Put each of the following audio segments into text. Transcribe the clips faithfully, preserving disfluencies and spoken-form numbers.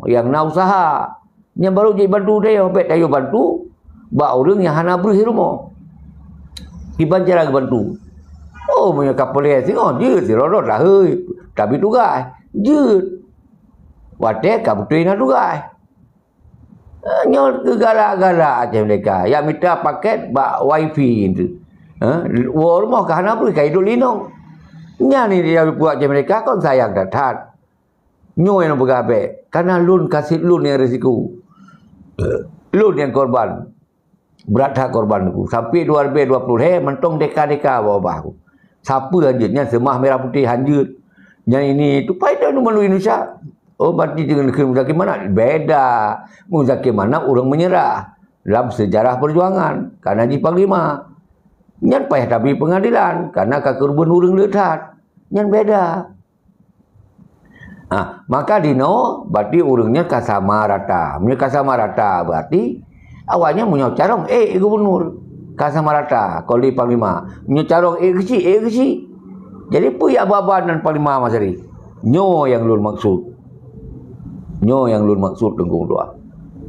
nyang na useuha. Nyan barô jibantu tanyoe, bèk tanyoe bantu bak ureueng nyang hana breuh rumoh. Kiban cara geubantu? Oh, meunyoe ka peureulèe singoh, jeuet sidroe-droe lahé tabi tugaih. Jeuet. Watèe ka beutôi na tugaih. Eh, nyoe keu galak-galak Aceh Merdeka. Jak mita pakèt bak wifi tu. Eh, woe rumoh ka hana breuh, ka hidup linong. Nyan ni dia buat Aceh Merdeka kon sayang that-that. Nyoe nyang peugah bèk, karena lôn kasih lôn nyang risiko. Lôn nyang korban. Brat that korban ku. Sampai dua ribu dua puluh lhèe mantong deka-deka babah ku. Sapeue hanjeuet nyan seumah merah putih hanjeuet. Nyan ini tu pai dah melalui Indonesia. Oh, berarti dengan Muzakir Manaf beda. Muzakir Manaf ureueng menyerah dalam sejarah perjuangan karena ji panglima. Nyan payah tabi pengadilan karena ka keureubeuen ureueng le that. Nyan beda. Ah, maka dinoe berarti ureueng nyan ka sama rata. Meunyoe ka sama rata berarti awaknyan meunyoe carông ék gubernur ka sama rata, kon lé panglima. Meunyoe carông ék keuchik, ék keuchik. Jadi peue jak ba-ba nan panglima Masri? Nyoe nyang lôn maksud. Nyoe nyang lôn maksud Teungku Dua.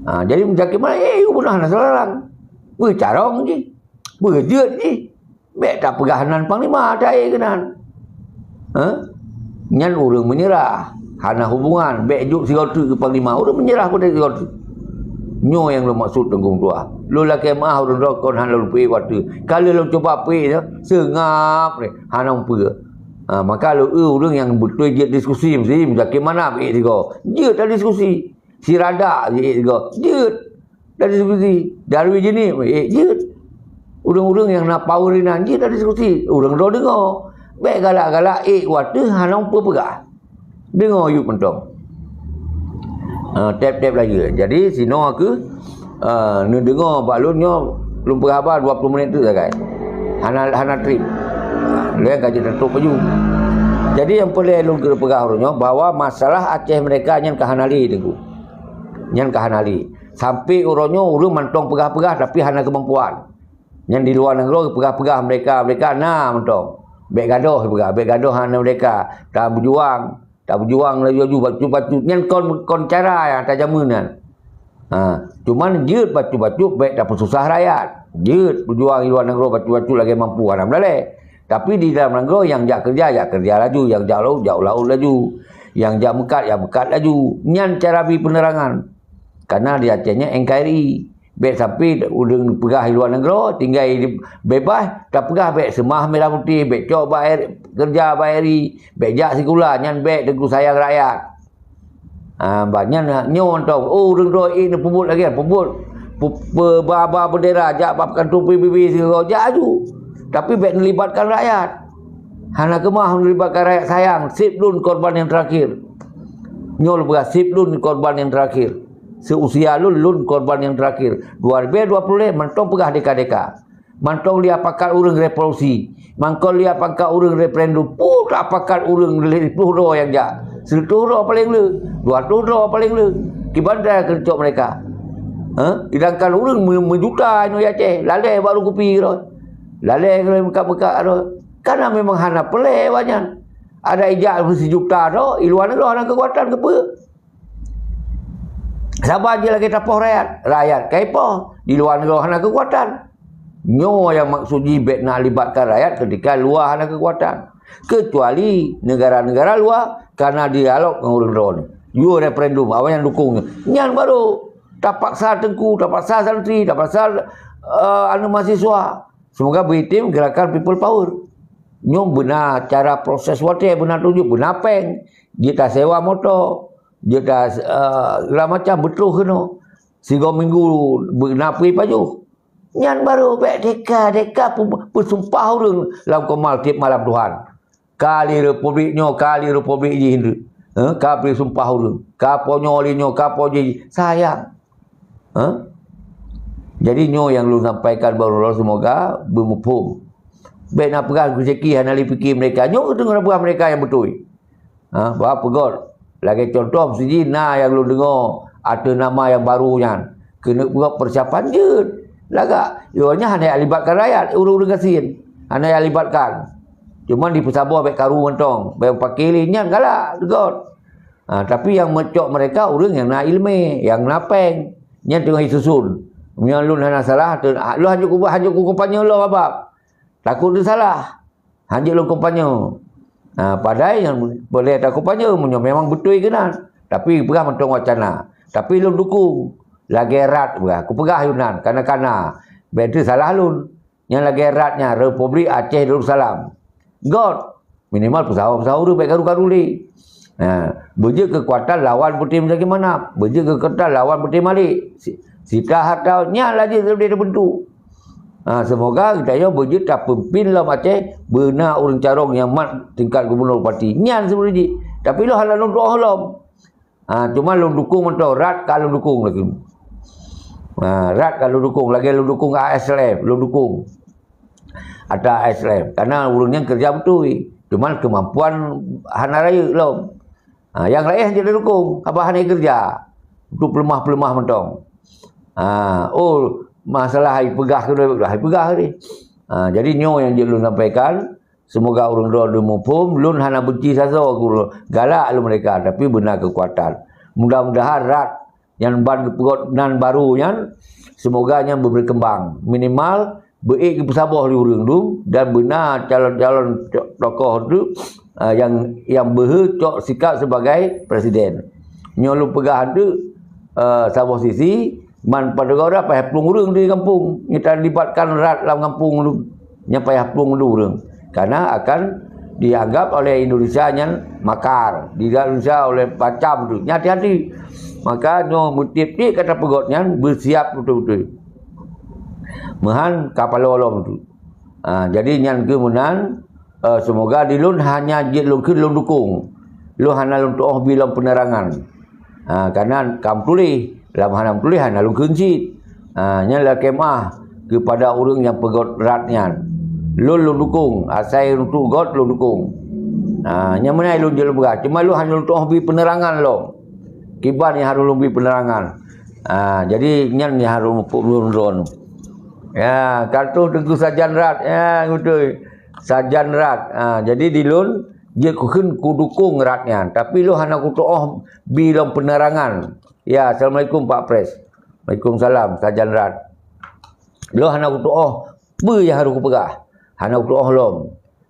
Ha, jadi meunyoe Muzakir Manaf ék gubernur hana salah. Peue carông jih? Peue jeuet jih? Bèk tapeugah nan panglima taék keunan. Ha? Nyan ureueng menyerah, hana hubungan, bèk jok sigoe teuk keu panglima, ureueng menyerah pun sigoe teuk. Nyoe nyang lôn maksud Teungku Dua. Lôn lakèe meu'ah ureueng droe kon hana lôn peuék watèe. Ka lheueh lôn cuba peuék nyoe, seungab lé, hana peue. Ha, maka lôn eu ureueng nyang beutôi jeuet diskusi meusi, Muzakir Manaf ék sigoe. Jeuet tadiskusi. Siradak jeuet sigoe. Jeuet. Dari diskusi, dari jeunèh, eh, jeuet. Ureueng-ureueng nyang na power inan jeuet dari diskusi. Ureueng droe deungoe. Bèk galak-galak ék watèe hana peue peugah. Deungoe yub mantong. Ha, tép-tép laju. Jadi sinoe aku, ha, neudeungoe bak lôn nyoe, lôn peugah haba dua puluh minit tu sagai. Hana, hana trép. Ha, lôn ka jeuet tatôp laju. Jadi nyang peureulèe lôn keuneuk peugah uroe nyoe bahwa masalah Aceh Merdeka nyan ka hana lé Teungku. Nyan ka hana lé. Sampai uroe nyoe ureueng mantong peugah-peugah tapi hana keumampuan. Nyan di luwa nanggroe peugah-peugah merdeka, merdeka na mantong. Bèk gadôh peugah, bèk gadôh hana merdeka. Tabeujuang, tabeujuang laju-laju bacut-bacut. Nyan kon, kon cara nyang tajameun nyan. Ha, cuman jeuet bacut-bacut bèk tapeususah rakyat. Jeuet peujuang di luwa nanggroe bacut-bacut lagèe mampu hana meulé. Tapi di dalam nanggroe nyang jak keureuja, jak keureuja laju, nyang jak laôt, jak laôt laju. Nyang jak meukat, jak meukat laju. Nyan cara bri peuneurangan. Karena di Aceh nyan N K R I. Bèk sampai ureueng peugah di luwa nanggroe, tinggai di beubaih, tapeugah bèk seumah merah putih, bèk cok bak R-, keureuja bak R I, bèk jak sikula, nyan bèk Teungku sayang rakyat. Ah, bah nyan nyoe mantong, oh, ureueng droe ék neupeubuet lagèe, peubuet, pe-, pe-, ba-, ba bendera, jak bak kantor P B B sigoe, jak aju. Tapi bèk neulibatkan rakyat. Hana keumah neulibatkan rakyat sayang, seb lôn korban nyang teurakhir. Nyoe lôn peugah, seb lôn korban nyang teurakhir. Seusia lôn, lôn korban nyang teurakhir. Dua ribu dua puluh lhèe mantong peugah deka-deka. Mantong lia pakat ureueng revolusi. Mantong lia pakat ureueng referendum. Peue tapakat ureueng lhèe ploh droe nyang jak. Sireutôh droe paleng le. Dua reutôh droe paleng le. Kiban cara keucok mereka. Ha? Sedangkan ureueng me-, meujuta inoe di Aceh. Lalè baru kupi droe. Lalè keunoe meukat-meukat droe. Karena memang hana peureulèe awaknyan. Ada ijak sijuta droe, di luwa nanggroe hana keukuatan keupeue. Saban jih lagèe tapoh rakyat. Rakyat ka ipoh, di luwa nanggroe hana keukuatan. Nyoe nyang maksud jih bèk na libatkan rakyat ketika luwa hana keukuatan. Kecuali negara-negara luwa ka na dialog ngon ureueng droe. Yue referendum, awaknyan dukung. Nyan baru tapaksa teungku, tapaksa santri, tapaksa, eh, aneuk mahasiswa. Semoga beuitem gerakan people power. Nyoe beuna cara proses watèe, beuna tunjuk, beuna pèng. Jeuet tasewa moto, jeuet ta, eh, segala macam beutôh keunoe. Sigoe minggu beuna peue pajoh. Nyan baru bèk deka-deka peu-, peusumpah ureueng lam koma tiep malam Tuhan. Ka lé republik nyoe, ka lé republik jih, eh, ka bri sumpah ureueng, ka po nyoe lé nyoe, ka po jih, sayang. Eh? Jadi nyoe nyang lôn sampaikan bak droe, semoga beumuphom. Bèk na peugah rezeki hana lé pike mereka. Nyoe keuh teungoh na peugah mereka nyang beutôi. Ha, bah peugöt. Lagèe contoh, meusijih na nyang lôn deungö ateueh nama nyang barô nyan. Keuneuk peugöt persiapan jeuet. Lagak, yo nyan hana jak libatkan rakyat, ureueng-ureueng gasien. Hana jak libatkan. Cuma dipeusaboh bèk karu mantong, bèk pake lé nyan galak, teugöt. Ha, tapi nyang meucok mereka ureuëng nyang na iéleumé, nyang na péng. Nyan teungoh jisusun. Meunyoe lôn hana salah, lôn hanjeuet kuba-, hanjeuet kukumpanye lom babah. Takot teusalah. Hanjeuet lôn kumpanye. Ha, padahai nyang boleh takumpanye meunyoe memang beutôi keunan. Tapi peugah mantong wacana. Tapi lôn dukung. Lagée rat peugah. Kupeugah Yunan, kana-kana. Bék teusalah lôn. Nyang lagée rat nyan Republik Aceh Darussalam. Göt. Minimal peusawa-peusawa ureuëng bék karu-karu lé. Ha, beujeuet keukuatan lawan peuté bagaimana? Beujeuet keukuatan lawan peuté Malik. Si-, sita harta nyan laju seudeh teubeuntuk. Ha, seumoga geutanyoe beujeuet tapeumpin lom Aceh beuna ureuëng carông nyang mat tingkat gubunur bupati. Nyan seubeutoe jih. Tapi lôn hana lôn tuoh lom. Ha, cuma lôn dukung mantong, rat ka lôn dukung lagi. Ha, rat ka lôn dukung, lagée lôn dukung A S L F, lôn dukung. Ata A S L F, karena ureuëng nyan kerja beutôi. Cuma kemampuan hana rayeuk lom. Ha, nyang laén hana dukung, haba hana kerja. Untuk peuleumah-peuleumah mantong. Ha, oh, masalah hai peugah ke, hai peugah deh. Ha, jadi nyoe nyang jeuet lôn sampaikan, Seumoga ureuëng droe muphom, lôn hana benci sasoe guru galak lôn mereka, tapi beuna keukuatan. Mudah-mudahan rat nyang ban geupeugot nan barô nyan, seumoga nyan beukeumbang. Minimal beuék geupeusaboh lé ureuëng dum dan beuna calon-calon tokoh tu, ah, nyang, nyang beuhe cok sikap sebagai presiden. Nyoe lôn peugah tu, eh, saboh sisi, Man padub gob payah plueng ureuëng di gampông, nyang talibatkan rat lam gampông tu. Nyang payah plueng ureuëng. Karena akan dianggap oleh Indonesia nyan makar. Dianggap Indonesia oleh macam tu. Nyan hati-hati. Maka nyoe meutiep-tiep kata peugöt nyan beusiap beutôi-beutôi. Meuhan kapalo lom tu. Ha, jadi nyan keuh meunan, eh, seumoga di lôn hanya jeuet lôn kheun lôn dukung. Lôn hana lôn tuoh bi lom peunerangan. Ha, karena ka meutuléh, lam hana meutuléh hana lôn kheun cit. Ha, nyan lakée meu'ah keupada ureuëng nyang peugöt rat nyan. Lôn, lôn dukung, asai lôn tuoh göt lôn dukung. Ha, nyan meunan lôn jeuet lôn peugah. Cuma lôn hana lôn tuoh bi peunerangan lom. Kiban nyang harôh lôn bi peunerangan. Ha, jadi nyan nyang harôh muphom lôn droeneuh. Ya, ka tuoh Teungku Sajan Rat. Ya, beutôi. Sajan rat. Ha, jadi di lôn jeuet kukheun kudukung rat nyan, tapi lôn hana kutuoh bi lom peunerangan. Ya, assalamualaikum Pak Pres. Waalaikumsalam, sajan rat. Lôn hana kutuoh peue nyang harôh kupeugah. Hana kutuoh lom.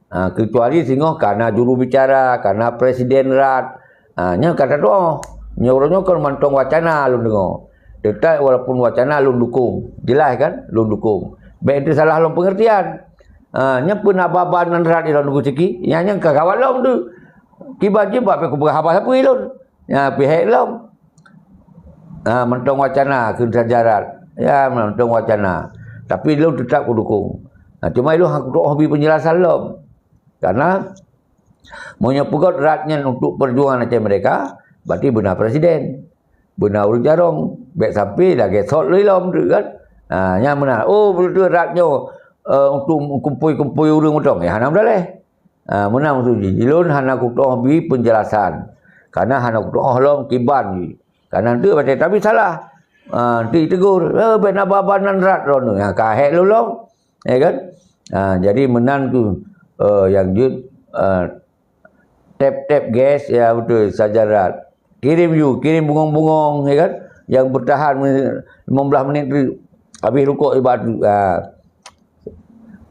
Ha, kecuali singoh kana juru bicara, kana presiden rat. Ha, nyan ka tatuoh. Nyoe uroe nyoe kon mantong wacana lôn deungoe. Teutap walaupun wacana lôn dukung. Jeulaih kan? Lôn dukung. Bék teusalah lom peungeurtian. Ha, nyan peue na ba-ba nan rat ilôn Teungku Syeki? Nyan, nyan ka gawat lom tu. Kiban jih bah pih kupeugah haba sapeue ilôn. Nyan pih hék lom. Ha, mantong wacana kheun sajan rat. Ya, mantong wacana. Tapi ilôn teutap kudukung. Ha, cuma ilôn hana kutuoh bi peunjelasan lom. Karena meunyoe peugöt rat nyan untuk perjuangan Aceh Merdeka, berarti beuna presiden. Beuna ureuëng carông, bék sampai lagée sot lom ilom tu kan. Ha, nyan meunan. Oh, beutôi rat nyoe, eh, untuk kumpôi-kumpôi ureuëng mantong. Ya, hana meudaléh. Ha, meunan maksud jih. Ilôn hana kutuoh bi peunjelasan. Karena hana kutuoh lom kiban jih. Karena tu baca tapi salah. Ha, nanti tegur, eh, bék na ba-ba nan rat droeneuh. Ha, ka hék lôn lom. Ya kan? Ha, jadi meunan tu, eh, nyang jeuet, eh, tap-tap gas, ya beutôi, sajan rat. Kirim yue, kirim bungong-bungong, ya kan? Nyang beutahan limong blaih minit tu, habéh rukok ibarat tu. Ha.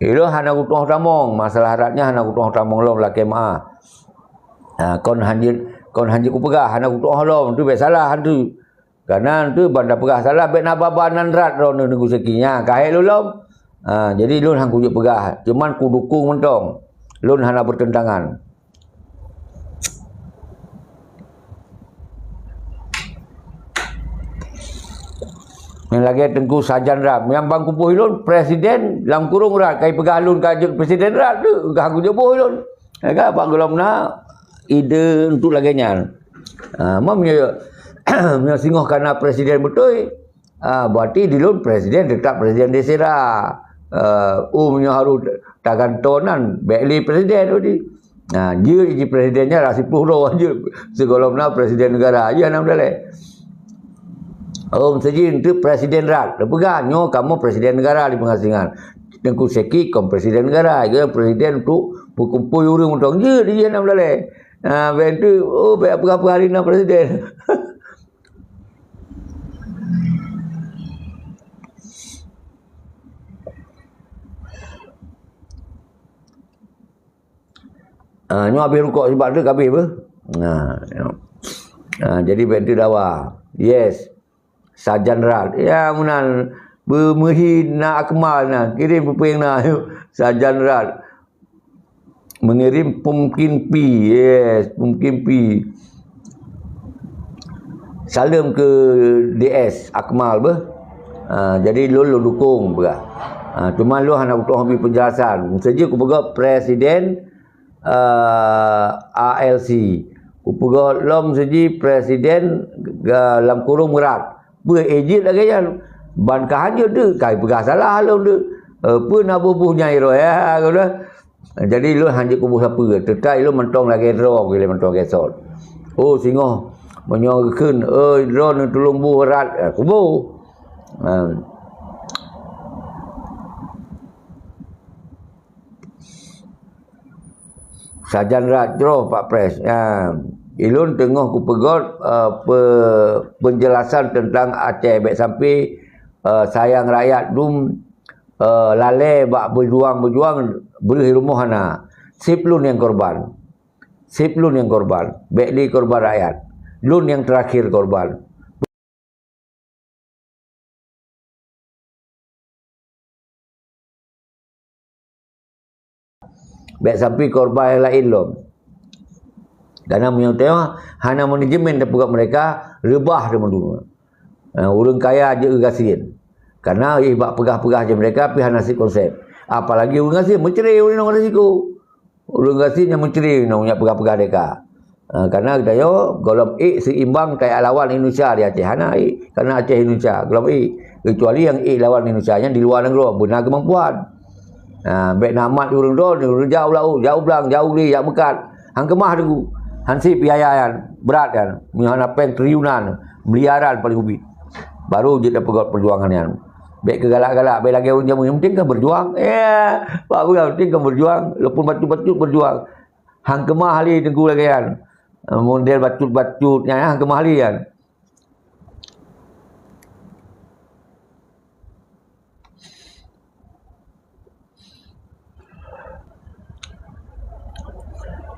Ilôn hana kutuoh tamong, masalah rat nyan hana kutuoh tamong lom lakée meu'ah. Ha, kon hanjeuet, kon hanjeuet kupeugah, hana kutuoh lom, tu bék salah tu. Karena tu ban tapeugah salah, bék na ba-ba nan rat droeneuh Teungku Syeki. Nyan ka hék lôn lom. Ha, jadi lôn han kujeuet peugah, cuman kudukung mantong. Lôn hana bertentangan. Nyang lagée Teungku sajan rat, nyang ban kuboh ilôn presiden lam kurong rat, kai peugah lôn ka jeuet presiden rat tu, ka kujeuet boh ilôn. Ya kan, bak gohlom na ide untuk lagée nyan. Ha, meunyoe, meunyoe singoh kana presiden beutôi, ha, berarti di lôn presiden tetap presiden disera. Ha, oh, meunyoe harôh tagantoe nan, bék lé presiden berarti. Ha, jeuet jih presiden nyan rak siplôh droe jeuet sigohlom na presiden negara. Ya, hana meudaléh. Oh, meuseuti tu presiden rat. Teupeugah, nyoe kamoe presiden negara di pengasingan. Teungku Syeki kon presiden negara, dia presiden untuk peukumpôi ureuëng mantong. Jeuet jih hana meudaléh. Ha, bèk tu, oh, bèk peugah-peugah hari na presiden. Ah, nyoe habéh rukok sibak tu ka habéh beuh. Nah, nyoe. Ah, jadi bèk tu dawa. Yes. Sajan rat. Ya, meunan. Beumeuhi na Akmal na. Kirim peue-peue nyang na. Sajan rat. Mengirim pumpkin pi. Yes, pumpkin pi. Saleuem keu D S Akmal beuh. Ha, jadi lôn, lôn dukong peugah. Ha, cuma lôn hana kutu'oh bri penjelasan. Meuseuji kupeugah presiden, eh, A L C. Kupeugah lom seuji presiden, eh, lam kurung rat. Peue eh jeuet lagèe nyan? Ban ka hanjeuet deuh, ka peugah salah lôn deuh. Eh, peue na bubuh nyang iroh, ya, kata. Jadi, lôn hanjeuet kuboh sapeue, teutab lôn mantong lagèe droe, lagèe mantong lagèe sot. Oh, singoh, meunyoe geukheun, "Oi, droeneuh tulông boh rat," eh, kuboh. Ha. Sajan rat jroh Pak Pres. Ha. Ilôn teungoh kupeugöt, eh, pe-, penjelasan teuntang Aceh, bèk sampai, eh, sayang rakyat dum eh, lalè bak beujuang-beujuang, breuh rumoh hana. Seb lôn nyang korban. Seb lôn nyang korban. Bèk lé korban rakyat. Lôn nyang teurakhir korban. Bèk sampai korban nyang laén lom. Karena meunyoe teuma hana manajemen tapeugöt meureka, reubah teuma dunia. Ha, ureueng kaya jeuet gasien. Karena, eh, bak peugah-peugah jih meureka pih hana sit konsep. Apalagi ureueng gasien meucre ureueng inong risiko. Ureueng gasien nyang meucre inong nyang peugah-peugah deka. Ha, karena geutanyoe gohlom ék seimbang kaya lawan Indonesia di Aceh. Hana ék, karena Aceh Indonesia, gohlom ék. Kecuali nyang ék lawan Indonesia nyan di luwa nanggroe, beuna keumampuan. Ha, bèk na mat ureueng droe, ureueng jak u laôt, jak u blang, jak u glé, jak meukat. Han keumah teungku. Han sép biaya nyan, brat nyan. Meunyoe hana péng triliunan, miliaran paléng ubit. Baru jeuet tapeugöt peujuangan nyan. Bèk keu galak-galak, bèk lagèe ureueng jameun. Yang penting kan berjuang. Ya, Pak Buya, yang penting kan berjuang. Walaupun bacut-bacut berjuang. Han keumah lé teungku lagèe nyan. Model bacut-bacut nyan, han keumah lé nyan.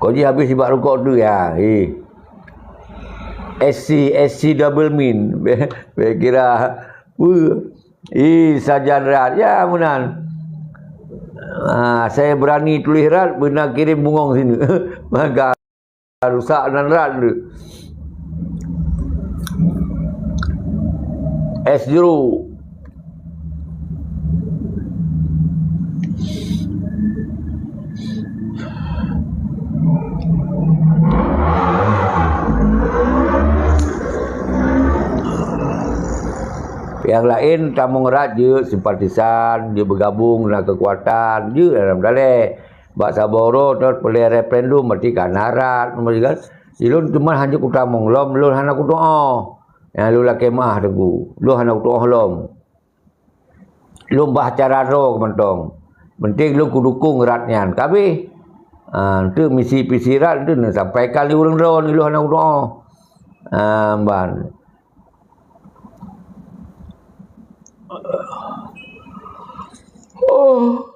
Kok jih habéh sibak rukok tu ya, eh. S C, S C double min. Bèk, bèk kira, weh. Ih, sajan rat. Ya, meunan. Ah, saya berani tulis rat, beuna kirim bungong sini. Maka rusak nan rat tu. Es jeruk. Nyang laén tamong rat jeuet simpatisan, jeuet beugabong na keukuatan, jeuet dalam daleh. Bak saboh uroe teuh peureulèe referendum, berarti ka na rat, berarti kan. Di lôn teuma hana kutamong lom, lôn hana kutu'oh. Nyang lôn lakèe meu'ah teungku, lôn hana kutu'oh lom. Lôn bah cara droe mantong. Penting lôn kudukong rat nyan. Ka habéh. Ha, enteuk misi-pisi rat enteuk neusampaikan lé ureueng droe, lôn hana kutu'oh. Ha, ban. Oh.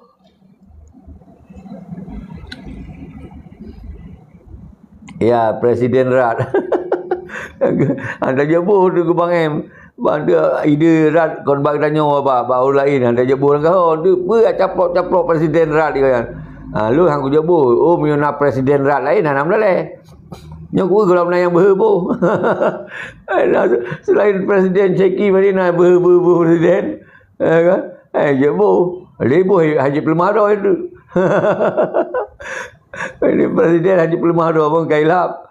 Ya, presiden rat. Hana jeuet boh tu keu Bang Em. Bang tu ide rat kon bak geutanyoe, bak, bak ureueng laén, hana jeuet boh lam keuhai. Tu peue caplok-caplok presiden rat dia kan. Ha, lôn han kujeuet boh. Oh, meunyoe na presiden rat laén, hana meudaleh. Nyoe ku gohlom na nyang beuhe boh. Selain presiden Syeki, mari na beuhe-beuhe presiden. Ya kan? Eh, jeuet boh. Lé boh Haji Peuleumah Droe tu. Ini presiden Haji Peuleumah Droe pun ka ilap.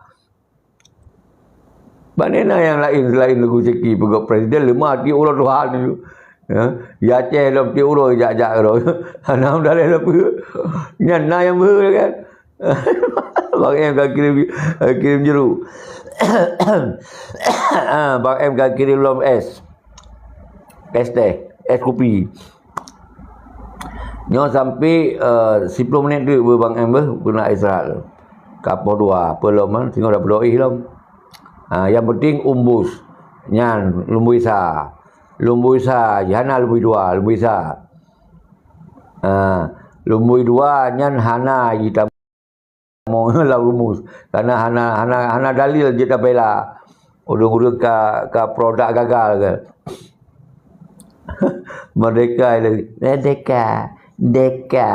Bak na nyang laén selain Teungku Syeki peugöt presiden, leumah tiep uroe Tuhan tu. Ya, di Aceh lom tiep uroe jak-jak droe. Hana meudaleh sapeue. Nyan na nyang beuhe kan. Bang Em ka kirim, kirim jeruk. Ah, Bang Em ka kirim lom es. Es teh, es kopi. Nyoe sampai, eh, siploh minit deuek beu Bang Em beu, keuneuk istirahat. Ka poh dua, peue lom, singoh dah beudôh lom. Ha, nyang penting umbus. Nyan lumbui sa. Lumbui sa, hana lumbui dua, lumbui sa. Ha, lumbui dua nyan hana jitamong lam rumus. Karena hana, hana, hana dalil jeuet tabela. Ureuëng-ureuëng ka, ka produk gagal ke. Merdeka lagi. Merdeka. Merdeka.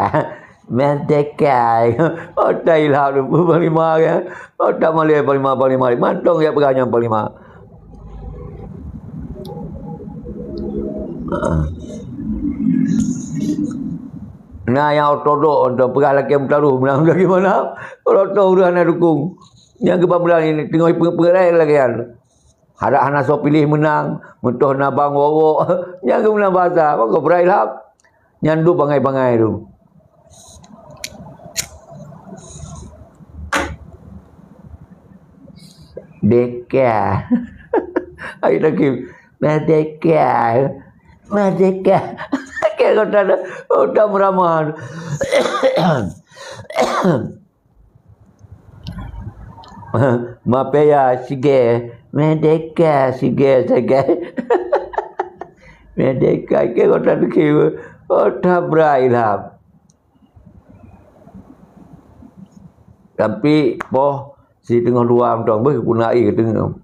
Merdeka. Otai lah tu panglima kan. Otak malu panglima, panglima. Mantong ya peugah nyan panglima. Ah. Nah, nyang ortodok untuk peugah lakée meutaroh menang bagaimana? Kalau tahu ureuëng hana dukung. Nyang geuba meurani teungoh peue-peue lagée nyan. Harap hana soe piléh meunang, meutoh na bang wok-wok, nyang geumeunang basa, maka beurai lhab. Nyan duek bangai-bangai tu. Deka. Ayo lagi. Merdeka. Merdeka. Kaya kota, kota meramah. Mafia sige, merdeka sige, sige. Merdeka ke kota deke, kota brai lah. Tapi poh si teungoh dua mantong beuh puna air teungoh.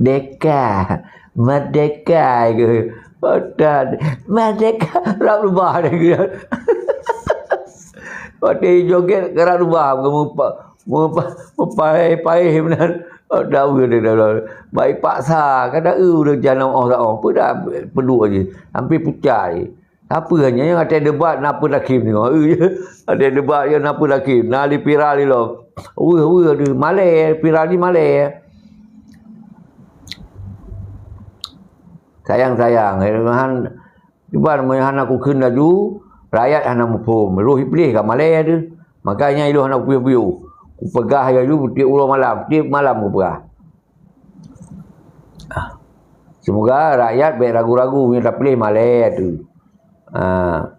Deka, merdeka ke. Otak, merdeka, rap rubah dia ke. Watèe joget, rap rubah, mupa-, mupa-, mupaéh-paéh meunan. Otak, baik paksa, kadang ureueng janong oh, oh, peue dah, peue duek je, sampai pucat je. Apa hanya nyang watèe debat na peue takheun tengok. Watèe debat je na peue takheun. Na li viral ilom. Weueh, weueh deuh malèe, viral ni malèe. Sayang-sayang, eh, han, kiban meunyoe hana kukheun laju, rakyat hana muphom. Roh Iblih ka malèe deuh. Makanya ilôn hana kupiôh-piôh. Kupeugah laju tiep uroe malam, tiep malam kupeugah. Ah. Semoga rakyat bèk ragu-ragu meunyoe tapiléh malèe tu. Ah.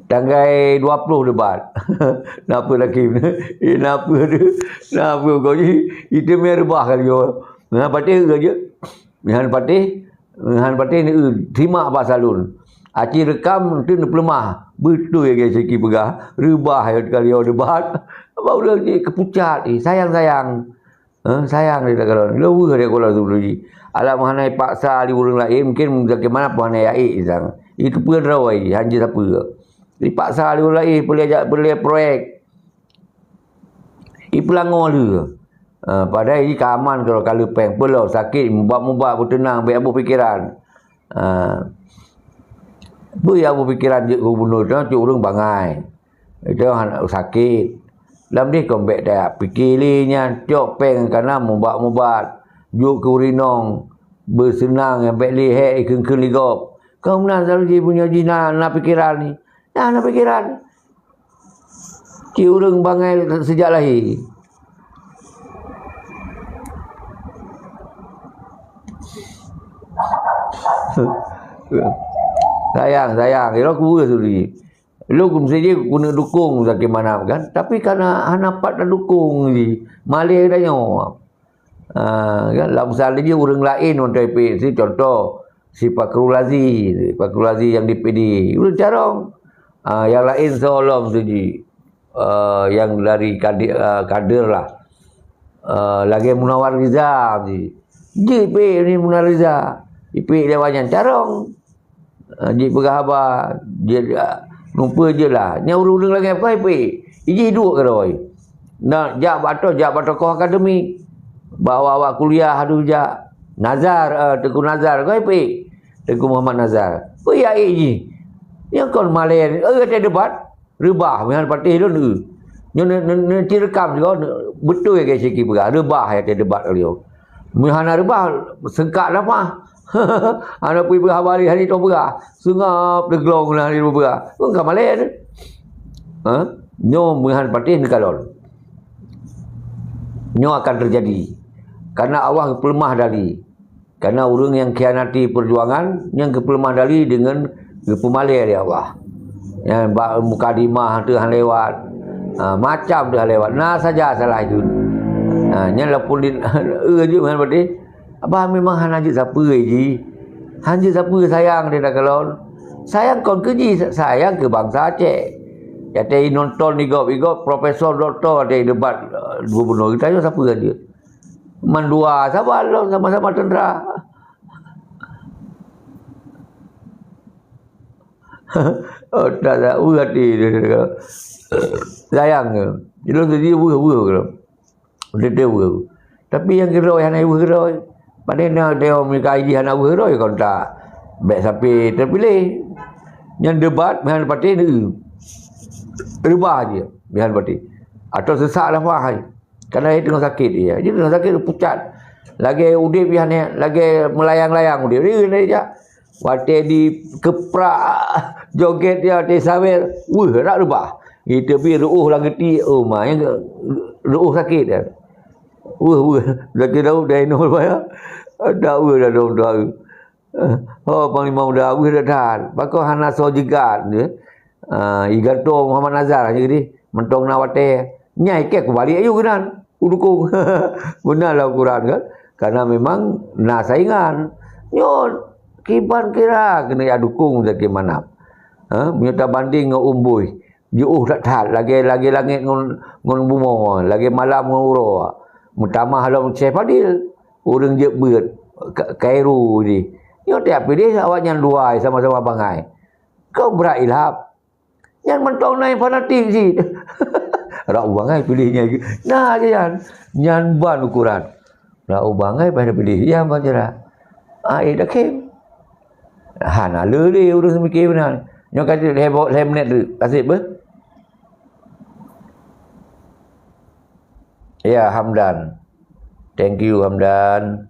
Tanggai dua ploh debat. Na peue lagi? Eh, na peue tu? Na peue kau ni? Itu meh reubah kali kau. Na patéh ke je? Nyan patéh Nyan patéh ni, eu, simak basa lôn. Aci reukam tu neupeuleumah. Beutôi lagèe Syeki peugah. Reubah ayat kali nyoe debat. Bak ureueng jih keu pucat jih. Sayang-sayang. Eh, sayang dia takalon. Lôn weueh dia kula tu jih. Alam hana ipaksa lé ureueng laén, mungkin bagaimana pun hana yaék sang. Itu peue droe jih, hanjeuet sapeue. Ipaksa lé ureueng laén, peuleueh jak, peuleueh proyek. Ipeulangoe lé. Ah, padahai jih ka aman keudroe ka leupeng. Peue lom sakét, mubat-mubat, beuteunang, bèk boh pikeran. Ah. Beuyak boh pikeran jeuet keu gubunur, cok ureueng bangai. Itu hana sakét. Lam deh kon bèk tapike lé nyan, cok pèng kana mubat-mubat. Jok keu ureueng inong, beuseunang nyang bèk lé hék ikheun-kheun lé gob. Kon meunan selalu jih meunyoe jih na, na pikeran ni. Na, na pikeran. Ci ureueng bangai sejak lahé. Sayang, sayang. Ira kuweueh turi. Lu mesti je guna dukung bagaimana kan. Tapi karena hana pat dukung ji. Malèe tanyoe. Ah, kan, lam misalnya je ureueng laén mantong ipike, si contoh, si Fakhrul Razi, si Fakhrul Razi nyang di P D, ureueng carông. Ah, nyang laén soe lom tu ji, ah, nyang dari kade-, ah, kader lah. Ah, lagèe Munawar Riza ji. Ji ipike ni Munawar Riza. Ipike lé awak nyan carông. Ah, jeuet peugah haba, jeuet, ah, nupeue jeuet lah. Nyan ureueng-ureueng lagèe apa ipike? Ijih duek keudroe. Na jak bak toh, jak bak tokoh akademik. Bak awak-awak kuliah adu jak. Nazar, eh, Teungku Nazar, kau ipike? Teungku Muhammad Nazar. Peue ya ijih? Nyang kon malèe, eh, watèe debat. Reubah, meuhan patéh lôn, eu. Nyoe ne-, ne-, ne-, neuti reukam sigoe, ne-, beutôi lagèe Syeki peugah, reubah watèe debat kali nyoe. Meuhana reubah, seungkak nafah. Hana peue peugah haba lé, hana toh peugah. Seungap teuglong na lé peugah. Kon ka malèe tu. Ha? Nyoe meuhan patéh neukalon. Nyoe akan teujadi. Karena Allah geupeuleumah dali. Karena ureuëng nyang khianati peujuangan, nyang geupeuleumah dali deungon geupeumalée lé Allah. Nyang bak mukadimah teuh han lewat. Ha, macam teuh han lewat. Na saja salah jeuet. Ha, nyan lapor di, eh, jeuet meuhan berarti. Abah memang hana jeuet sapeue jih. Han jeuet sapeue sayang di takalon. Sayang kon keu jih, sayang keu bansa Aceh. Watée nonton igop-igop profesor doktor watée debat, eh, gubernur, geutanyoe sapeue jeuet. Mandua saban lom sama-sama tentera. Oh, tak, tak, weueh até dia, dia kata. Sayang ke? Dia tu dia weueh, weueh ke? Dia, dia weueh. Tapi nyang keudroe hana weueh keudroe. Padahai na dia mereka ini hana weueh keudroe kon tak. Bèk sampai terpilih. Nyang debat meuhan partai ni. Reubah je meuhan partai. Atau sesak lafaz hai. Kadang dia tengah sakit dia. Dia tengah sakit, dia pucat. Lagèe udép dia ni, lagèe melayang-layang udép. Dia, dia, dia. Watèe dikeuprak joget dia, watèe sawer, weueh, rak reubah. Itu pi reuôh lam geuti, oh, ma, nyang reuôh sakit dia. Weueh, weueh, sakit daun dah inoe reubah ya. Ada weueh dah dong dua. Oh, Panglima Muda, weueh dah that. Pakon hana soe jigat dia. Ah, iganto Muhammad Nazar je deh, mantong na watèe. Nyan ikèe kubalik ayue keunan, kudukong. Beuna lah ukuran kan? Karena memang na saingan. Nyoe kiban kira keuneuk jak dukong Zaki Manaf. Ha, meunyoe tabanding ngon Umbui, jiôh that-that, lagèe, lagèe langèt ngon, ngon bumoe, lagèe malam ngon uroe. Meutamah lom Syekh Fadil, ureueng jeuet beuet, Ka-, Kairo jih. Nyoe tiep piléh awaknyan dua sama-sama bangai. Keu brat ilap. Nyan mantong na nyang fanatik cit. Rak u bangai piléh nyan. Nah, je nyan. Nyan ban ukuran. Rak u bangai bah piléh. Nyan ban cara. Ah, eh, dak khem. Hana le lé ureueng seumiké meunan. Nyoe ka lhèe bo-, lhèe minèt tu. Kaseb beuh. Ya, Hamdan. Thank you, Hamdan.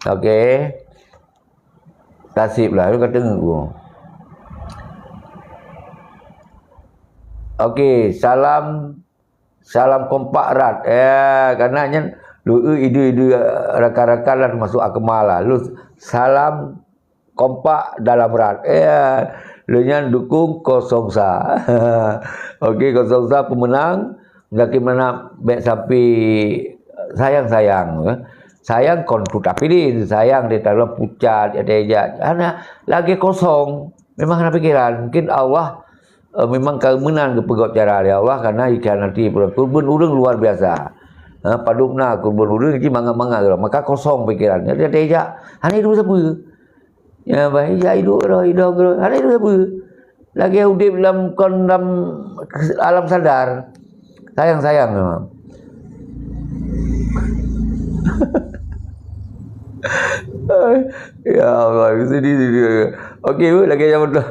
Okey. Tasib lah, lu kata ngeu. Okey, salam, salam kompak rat. Ya, karena nyan lu idui-idui rakan-rakan lah termasuk Akmal lah. Lu salam kompak dalam rat. Ya, lu nyan dukung kosong sa. Okey, kosong sa pemenang. Zaki Manaf bèk sampai sayang-sayang, eh. Sayang kon tu tapi sayang di dalam pucat, ada ejak. Hana, lagèe kosong. Memang hana pikiran. Mungkin Allah, eh, memang ka meunan geupeugöt cara lé Allah karena ikhianati pula. Keureubeuen ureueng luar biasa. Ha, padub na keureubeuen ureueng jih mangat-mangat. Maka kosong pikiran. Ada ejak. Hana itu sapeue. Ya, bah, ya, idup roh, idong roh. Ada itu sapeue. Lagèe udép lam, kon lam alam sadar. Sayang-sayang memang. Ya Allah, sedih, sedih. Okey, bu, lagèe zaman tu.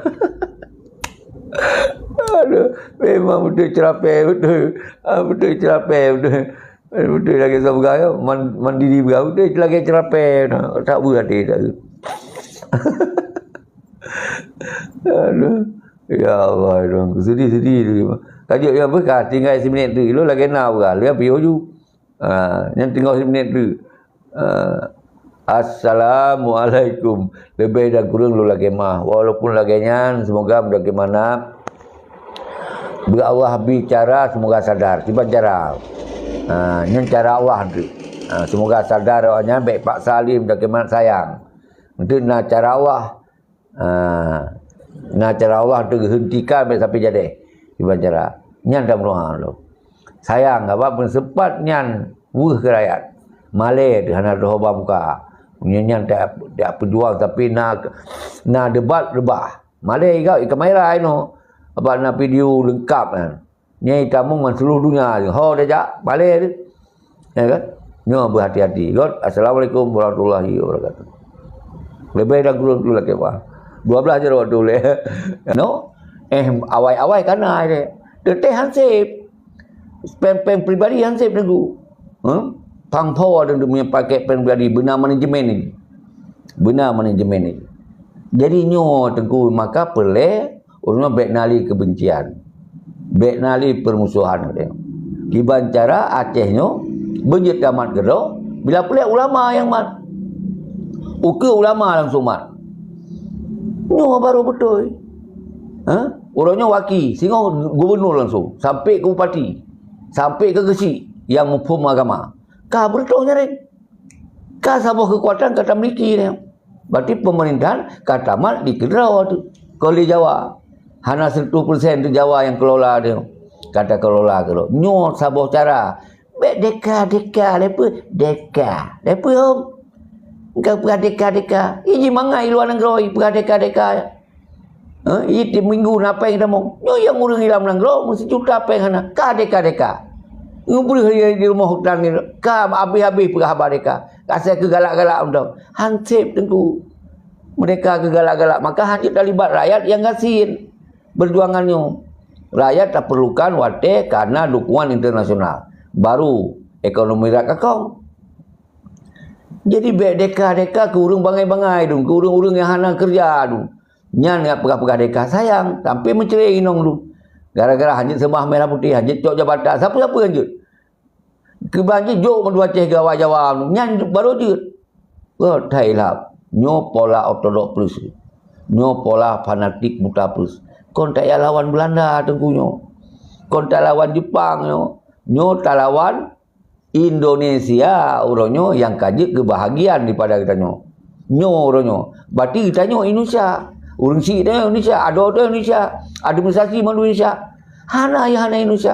Aduh, memang betul cerapé, betul. Ah, betul cerapé, betul. Beutôi lagèe soe peugah, man-, mandiri peugah, beutôi lagèe cerapé, na, tak beu até dah. Aduh. Ya Allah, ya Tuhanku, sedih, sedih tu. Ka jeuet nyang peugah, tinggai siminit tu, ilôn lagèe na peugah, lheueh piôh ju. Ha, nyang tinggai siminit tu. Ha, Assalamualaikum. Leubeh dan kureueng lôn lakèe meu'ah. Walaupun lagèe nyan, semoga meudoa keu Manaf. Beu Allah bri cara, semoga sadar. Kiban cara. Ha, nyan cara Allah tu. Ha, semoga sadar awaknyan, bèk paksa lé meudoa keu Manaf sayang. Enteuk na cara Allah. Ha, na cara Allah tu geuheuntikan bèk sampai jadèh. Kiban cara. Nyan dah meuruha lôn. Sayang, sabab meuseumpat nyan weueh keu rakyat. Malèe teuh hana teuhoba muka. Meunyoe nyan tajak, tajak peujuang tapi na, na debat reubah. Malèe igak i kamera inoe. Sabab na video leungkap nyan. Nyan itamong ngon seuluruh donya. Ho tajak, malèe teuh. Ya kan? Nyoe beuhati-hati. Got, Assalamualaikum warahmatullahi wabarakatuh. Leubeh dan kureueng tu lakèe meu'ah. Dua belas jaroe tu lé. No? Eh, awai-awai kana deh. Teuntèe hansép. Péng-péng pribadi hansép Teungku. Huh? Pang po ada untuk punya paket péng pribadi. Beuna manajemen ni. Beuna manajemen ni. Jadi nyoe Teungku maka peureulèe ureueng bèk na lé keubencian. Bèk na lé peurmusohan. Kiban cara Aceh nyoe beujeuet tamat keudroe bila peureulée ulama nyang mat. Ukeue ulama langsung mat. Nyoe baru beutôi. Ha? Uroe nyoe waki, singoh gubunur langsung, sampai ke bupati, sampai ke geuchik nyang muphom agama. Ka beureutoh nyareng. Ka saboh keukuatan ka tamiliki nyoe. Berarti pemerintahan ka tamat di keudroe tu. Kon lé Jawa. Hana seratus persen tu Jawa nyang kelola dia. Ka takelola keudroe. Nyoe saboh cara. Bék deka-deka, lé peue? Deka. Lé peue hom? Engkau peugah deka-deka. Iji mangat i luwa nanggroe, i peugah deka-deka. Eh, iji tiep minggu na péng tamong. Nyoe nyang ureuëng i lam nanggroe meusijuta péng hana. Ka deka-deka. Ngeubeureue di rumoh utang ni. Ka habéh-habéh peugah haba deka. Ka asai keu galak-galak mantong. Hanseb teungku. Meudeka keu galak-galak. Maka hanjeuet talibat rakyat nyang gasien. Perjuangan nyoe. Rakyat taperlukan watée kana dukungan internasional. Baru ekonomi rakyat kakong. Jadi bék deka-deka keu ureuëng bangai-bangai dum, keu ureuëng-ureuëng nyang hana keureuja dum. Nyan nyang peugah-peugah deka sayang, sampai meucre inong dum. Gara-gara hanjeuet seumah merah putih, hanjeuet cok jabatan, sapeue-sapeue hanjeuet. Kiban jih jok mandua Aceh Jawa-Jawa nyan baru jeuet. Rot hai lap. Nyoe pola ortodok plus. Nyoe pola fanatik buta plus. Kon tak payah lawan Belanda teungku nyoe. Kon tak lawan Jepang nyoe. Nyoe talawan Indonesia uroe nyoe nyang ka jeuet keubahagian daripada geutanyoe. Nyoe uroe nyoe. Berarti geutanyoe Indonesia. Ureuëng syiek tanyoe Indonesia, adoe tanyoe Indonesia, administrasi mandum Indonesia. Hana nyang hana Indonesia.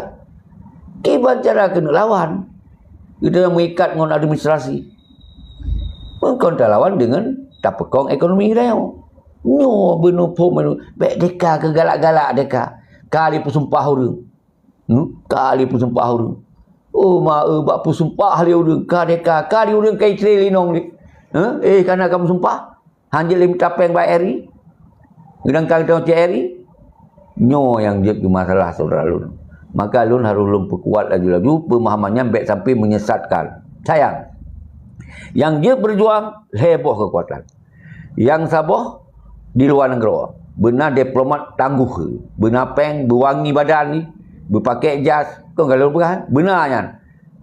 Kiban cara keuneuk lawan. Geutanyoe meuikat ngon administrasi. Kon talawan deungon tapeukong ekonomi geutanyoe. Nyoe beunuphom, bék deka keu galak-galak deka. Ka lé peusumpah ureuëng. Hmm? Ka lé peusumpah ureuëng. Oh, ma, eh, bak peusumpah lé ureuëng. Ka deka, ka lé ureuëng ka itre lé inong lé. Huh? Eh, kana ka meusumpah? Hanjeuet lé mita péng bak R I. Geudangkan geutanyoe cit R I. Nyoe nyang jeuet keu masalah syedara lôn. Maka lôn harôh lôn peukuat laju-laju peumahaman nyan bék sampai menyesatkan. Sayang. Nyang jeuet beujuang lhée boh keukuatan. Nyang saboh di luwa nanggroe. Beuna diplomat tangguh. Beuna péng, beuwangi badan jih, beupakée jas. Kon ka lôn peugah, beuna nyan.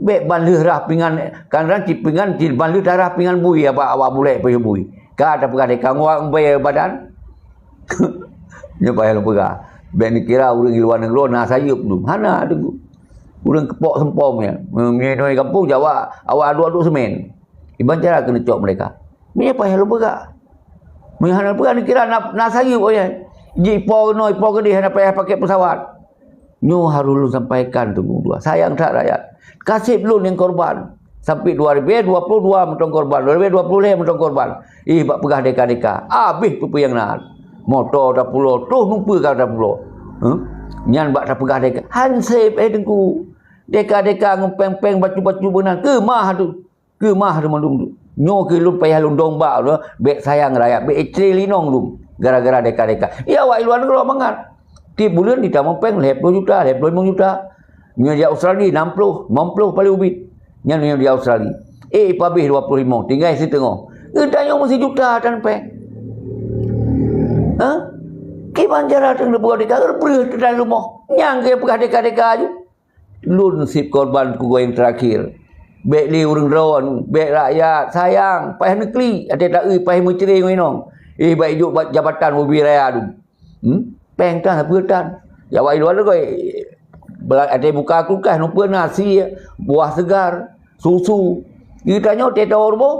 Bék ban lheueh rhah pingan, kan ran cit pingan, cit ban lheueh tarhah pingan bui, awak, awak bulek payah bui. Ka tapeugah deh, ka nguak badan. Nyoe payah lôn peugah. Bék neukira ureuëng di luwa nanggroe na sayeuep dum. Hana teungku. Ureuëng keupok seumpom nyan. Meunyoe di gampông Jawa, awak aduk-aduk seumén. Kiban cara keuneuk cok meureka. Meunyoe payah lôn peugah. Meunyoe hana peugah, neukira na, na sayeuep, oh ya. Jipo keunoe, jipo keudeh, hana payah pakai pesawat. Nyoe harôh lôn sampaikan teungku dua. Sayang that rakyat. Kaseb lôn nyang korban. Sampai dua ribu dua puluh dua mantong korban, dua ribu dua puluh lhée mantong korban. Ih, bak peugah deka-deka. Abéh peue-peue nyang na. Moto tapulo, troh numpeue ka tapulo. Huh? Nyan bak tapeugah deka. Hanseb, eh, teungku. Deka-deka ngon péng-péng bacut-bacut beuna. Keumah tu. Keumah teuma dum tu. Nyoe keuh lôn payah lôn dong bak tu, bék sayang rakyat, bék itre lé inong dum. Gara-gara deka-deka. Ya, awak i luwa nanggroe mangat. Tiep buleuen jitamong péng lhée ploh juta, lhée ploh limong juta. Nyoe di Australia, nam ploh, limong ploh paléng ubit. Nyan nyoe di Australia. Eh, pabéh dua ploh limong, tinggai siteungoh. Geutanyoe meusijuta tan péng. Ha? Kiban cara teungku peugah deka, breueh teuh dan rumoh. Nyang keu peugah deka-deka aju. Lôn seb korban keu goyang terakhir. Bék lé ureuëng droe, bék rakyat, sayang, payah neuklik, até taeu payah meucre ngon inong. Eh, bék jok bak jabatan ubé raya dum. Hmm? Péng tan, sapeue tan. Jawa i luwa nanggroe, bela-, até buka kulkas, numpeue nasi, buah segar, susu. Geutanyoe teuh tawor boh,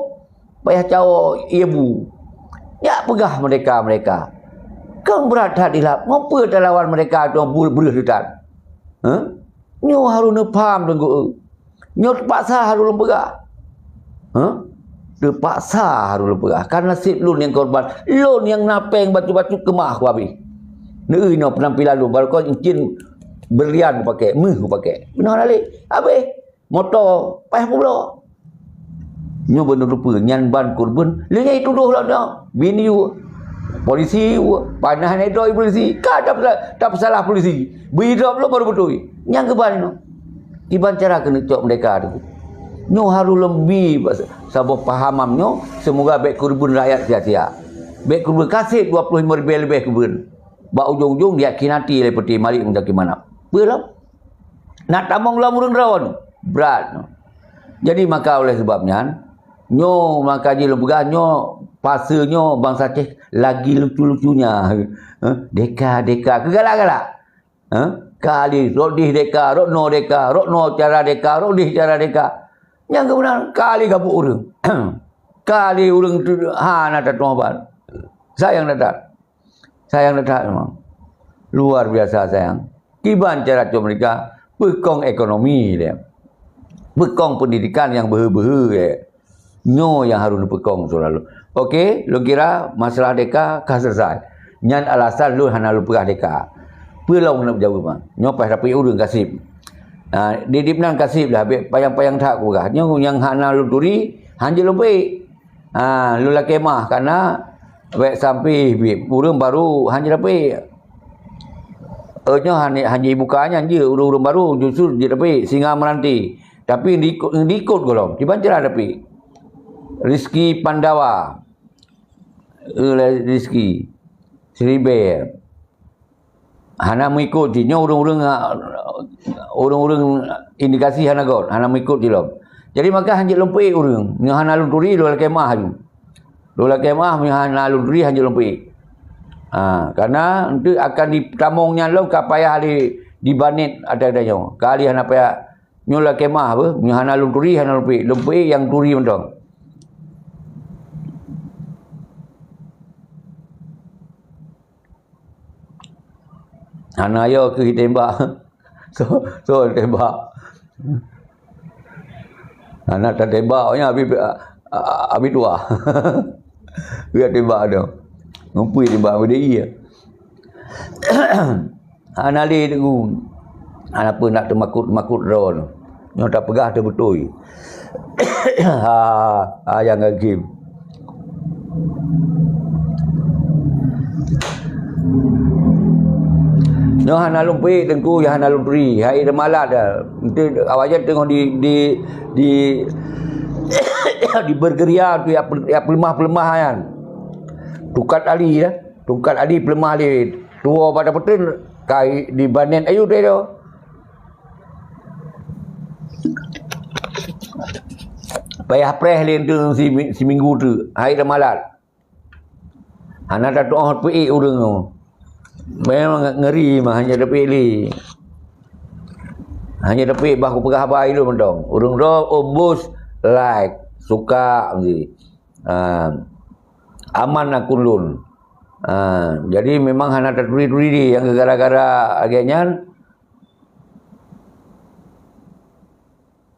payah cawoe ié bu. Jak peugah meureka-meureka. Kan brat that dilap, ngon peue talawan meureka tu bu-, breueh teuh tan. Huh? Nyoe harôh neupham teungku. Nyoe teupaksa harôh lôn peugah. Huh? Teupaksa harôh lôn peugah. Karena seb lôn nyang korban. Lôn nyang na péng bacut-bacut keumah kuhabéh. Neu inoe peunampilan lôn, barô kon incin berlian kupakai, méuh kupakai. Meunoe hana lé. Habéh. Moto, payah peubloe. Nyoe beuneurupa nyan ban kurban. Lé nyan jitudoh lom nyoe. Bin yue. Polisi yue. Panah neudok polisi. Ka tapeusa-, tapeusalah polisi. Bri drop lom baru beutôi. Nyang keuban nyoe. Kiban cara keuneuk cok meurdeka tu. Nyoe harôh lom bi saboh pahaman nyoe. Seumoga bék kurban rakyat sia-sia. Bék kurban kaseb dua ploh limong ribèe leubeh kurban. Bak ujong-ujong diakhianati lé Peuti Malik Muzakir Manaf. Peue lom? Nak tamong lom ureuëng droe, brat. Jadi maka oleh sebab nyan, nyoe maka jih lôn peugah, nyoe fase nyoe bansa Aceh lagi lucu-lucunya. Heh, deka, deka, keu galak-galak. Heh, kali rot dih deka, rot noe deka, rot noe cara deka, rot dih cara deka. Nyang keubeunaran kali gabuk ureuëng. Kali ureuëng tu hana tatueng ban. Sayang that-that. Sayang that-that memang. Luar biasa sayang. Kiban cara cok mereka peukong ekonomi dia. Peukong pendidikan nyang beuhe-beuhe dia. Nyoe nyang harus neupeukong selalu. Oke, lôn kira masalah deka ka selesai. Nyan alasan lôn hana lôn peugah deka. Peue lom nak jaweueb ma? Nyoe paih tapi ureuëng kaseb. Ha, di dip nan kaseb dah habéh payang-payang that kupeugah. Nyoe nyang hana lôn turi, hanjeuet lôn peuék. Ha, lôn lakée meu'ah kana bék sampai bit ureuëng baru hanjeuet dapeuék. Eh, nyoe hana, hana jibuka nyan jeuet ureuëng-ureuëng baru justru jeuet dapeuék singa meuranti. Tapi diikot, diikot gohlom, kiban cara dapeuék. Rizki Pandawa. Eh, Rizki Seriber. Hana meuikot jih. Nyoe ureuëng-ureuëng, ureuëng-ureuëng indikasi hana göt, hana meuikot jih lom. Jadi maka hanjeuet lôn peuék ureuëng. Nyoe hana lôn turi, lôn lakée meu'ah aju. Lôn lakée meu'ah, nyoe hana lôn turi, hanjeuet lôn peuék. Ha, karena untuk akan ditamong nyan lom ka payah di, dibanet ata-ata nyoe. Kali hana payah, nyoe lakée meu'ah beuh, nyoe hana lôn turi, hana lôn peuék. Lôn peuék nyang turi mantong. Hana yo keuh tembak. So, so tembak. Hana tatembak nya abi, abi tuah. Biar tembak tu. Ngumpui tembak beda iya. Hana lé teungu. Hana pun nak teumakot-makot droe. Nyoe tapeugah teubeutôi. Ha, ha, nyang gagim. Nyoe hana lôn peuék teungku, nyang hana lôn turi. Hai remalat dah. Nanti awak nyan teungoh di, di, di, di bergeria tu ya pel-, ya pelemah-pelemah nyan. Tungkat ali dah. Tungkat ali pelemah lé. Tuwo pada peuteun kai di banen ayu teh tu. Payah preh lé tu si, siminggu tu, hai remalat. Hana tatuoh peuék ureuëng tu. Memang ngeri mah hanya dapeuék lé. Hanya dapeuék bah kupeugah haba ilôn mantong. Ureuëng droe obos like, suka mesti. Ha. Aman akun lôn. Ha. Jadi memang hana taturi-turi di yang gara-gara lagée nyan.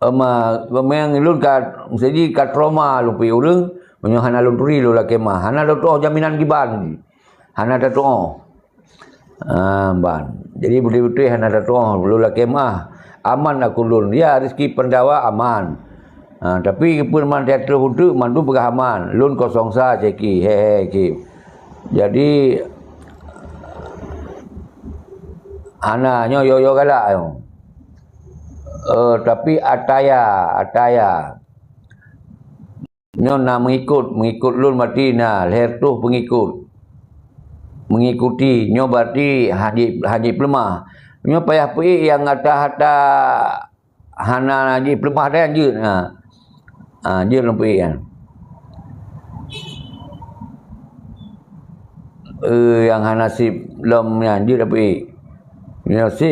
Ema, memang lôn ka, mesti ka trauma lôn peuék ureuëng, meunyoe hana lôn turi lôn lakée meu'ah. Hana tatuoh jaminan kiban. Hana tatuoh. Ah, ban. Jadi beutôi-beutôi hana tatuoh lôn lakée meu'ah. Aman akun lôn. Ya, Rizki Pandawa aman. Ah, tapi keupeue man teuteuh untuk mantu peugah aman. Lôn kosong sa ceki. He he ki. Jadi hana nyoe yo-yo galak nyoe. Eh, tapi Ataya, Ataya. Nyoe na mengikut, mengikut lôn mati na lhèe reutôh pengikut. Mengikuti, nyoe berarti hana ji-, hana jipeuleumah. Nyoe payah peuék nyang ata-ata hana jipeuleumah dan jeuet. Ha. Ha, jeuet lôn peuék nyan. Eh, nyang hana sép lom nyan jeuet peuék. Nyoe sép.